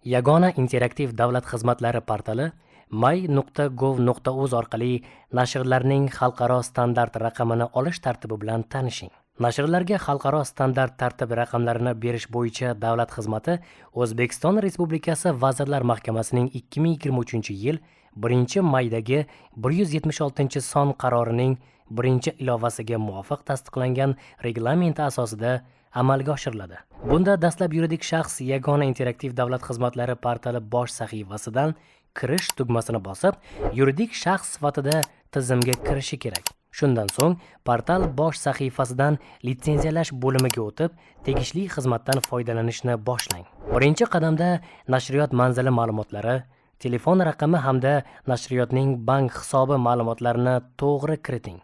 Yagona interaktiv davlat xizmatlari portali my.gov.uz orqali nashrlarning xalqaro standart raqamini olish tartibi bilan tanishing. Nashrlarga xalqaro standart tartib raqamlarini berish bo'yicha davlat xizmati O'zbekiston Respublikasi Vazirlar Mahkamasining 2023-yil 1-maydagi 176-son qarorining 1-ilovasiga muvofiq tasdiqlangan reglamenti asosida amalga oshiriladi. Bunda dastlab yuridik shaxs Yagona interaktiv davlat xizmatlari portali bosh sahifasidan kirish tugmasini bosib, yuridik shaxs sifatida tizimga kirishi kerak. Shundan so'ng portal bosh sahifasidan litsenziyalash bo'limiga o'tib, tegishli xizmatdan foydalanishni boshlang. Birinchi qadamda nashriyot manzili ma'lumotlari, telefon raqami hamda nashriyotning bank hisobi ma'lumotlarini to'g'ri kiriting.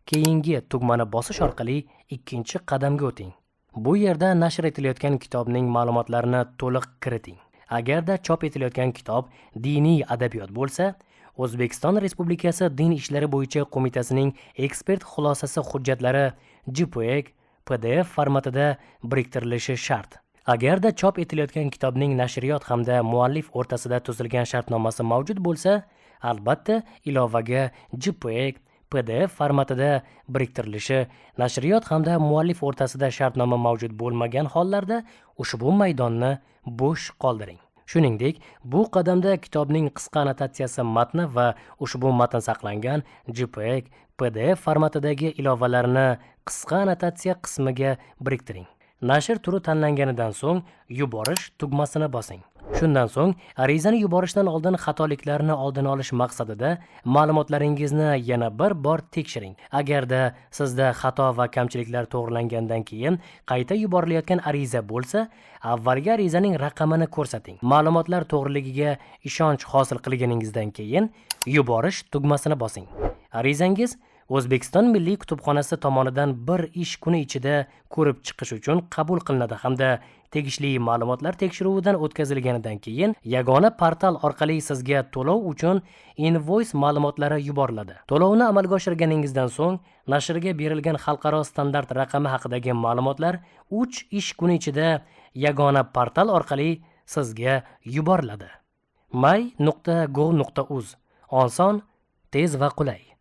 Keyingi tugmani bosish orqali ikkinchi qadamga o'ting. Bu yerda nashr etilayotgan kitobning ma'lumotlarini to'liq kiriting. Agarda chop etilayotgan kitob diniy adabiyot bo'lsa, O'zbekiston Respublikasi Din ishlari bo'yicha qo'mitasining ekspert xulosasi hujjatlari JPEG, PDF formatida biriktirilishi shart. Agarda chop etilayotgan kitobning nashriyot hamda muallif o'rtasida tuzilgan shartnomasi mavjud bo'lsa, albatta ilovaga JPEG, PDF formatida biriktirilishi, nashriyot hamda muallif o'rtasida shartnoma mavjud bo'lmagan hollarda ushbu maydonni bo'sh qoldiring. Shuningdek, bu qadamda kitobning qisqa annotatsiyasi matni va ushbu matn saqlangan JPEG, PDF formatidagi ilovalarni qisqa annotatsiya qismiga biriktiring. Nashr turi tanlanganidan so'ng yuborish tugmasini bosing. Shundan so'ng arizani yuborishdan oldin xatoliklarni oldini olish maqsadida ma'lumotlaringizni yana bir bor tekshiring. Agarda sizda xato va kamchiliklar to'g'rilangandan keyin qayta yuborilayotgan ariza bo'lsa, avvalgi arizaning raqamini ko'rsating. Ma'lumotlar to'g'riligiga ishonch hosil qilganingizdan keyin yuborish tugmasini bosing. Arizangiz O'zbekiston Milliy kutubxonasi tomonidan bir ish kuni ichida ko'rib chiqish uchun qabul qilinadi hamda tegishli ma'lumotlar tekshiruvidan o'tkazilganidan keyin yagona portal orqali sizga to'lov uchun invoys ma'lumotlari yuboriladi. To'lovni amalga oshirganingizdan so'ng nashrga berilgan xalqaro standart raqami haqidagi ma'lumotlar 3 ish kuni ichida yagona portal orqali sizga yuboriladi. my.gov.uz: oson, tez va qulay.